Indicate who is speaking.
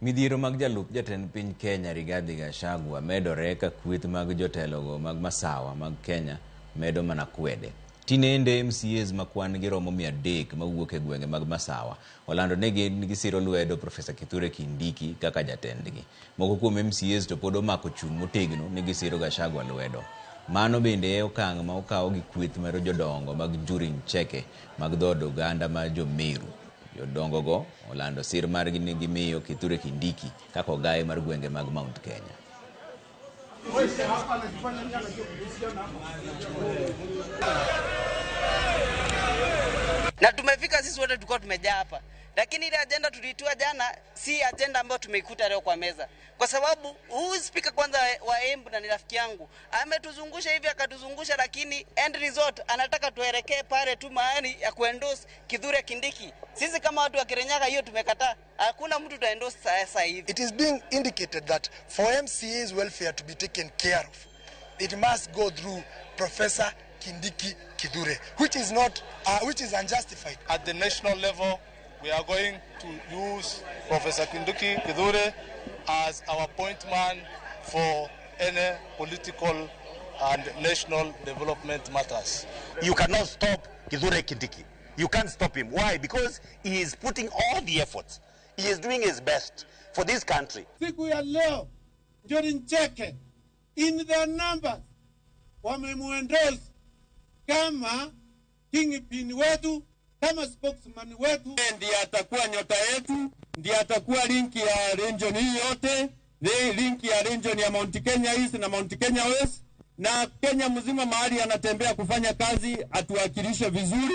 Speaker 1: Midhiero mag jalup jatend piny Kenya Rigathi Gachagua medore ka kweth mag jotelogo mag masawa mag Kenya medo mana kwede. Tinende MCAs ma kwan gi romo 300 mawuok e gwenge mag masawa olando ni gin gisiro lwedo Profesa Kithure Kindiki kaka jatendgi. Moko kuom MCAs to pod omako chung' motegno ni gisiro Gachagua lwedo. Mano bende e okang' ma okaw gi kweth mar jodongo mag Njuri Ncheke mag dhood oganda ma jo-Meru. Jodongogo olando sir margi ni gimiyo Kithure Kindiki kaka ogaye mar gwenge mag Mount Kenya.
Speaker 2: Na tumefika sisi wote tulikuwa tumejaa hapa, lakini ile ajenda tuliitiwa jana si ajenda ambayo tumeikuta leo kwa meza, kwa sababu huyu spika kwanza wa Embu na ni rafiki yangu ametuzungusha hivi akatuzungusha, lakini end result anataka tuelekee pale tu mahali ya kuendorse Kithure Kindiki. Sisi kama watu wa Kirinyaga hiyo tumekataa. Hakuna mtu tutaendorse sasa hivi.
Speaker 3: It is being indicated that for MCA's welfare to be taken care of, it must go through Professor Kindiki Kithure, which is not, which is unjustified.
Speaker 4: At the national level, we are going to use Professor Kindiki Kithure as our point man for any political and national development matters.
Speaker 5: You cannot stop Kithure Kindiki. You can't stop him. Why? Because he is putting all the efforts. He is doing his best for this country.
Speaker 6: Siku ya leo Njuri Ncheke in their numbers wamemuendorse kama kingpin wetu, kama spokesman wetu.
Speaker 7: Ndiye atakuwa nyota yetu, ndiye atakuwa linki ya region hii yote, linki ya region ya Mount Kenya East na Mount Kenya West na Kenya mzima, mahali anatembea kufanya kazi, atuwakilishe vizuri.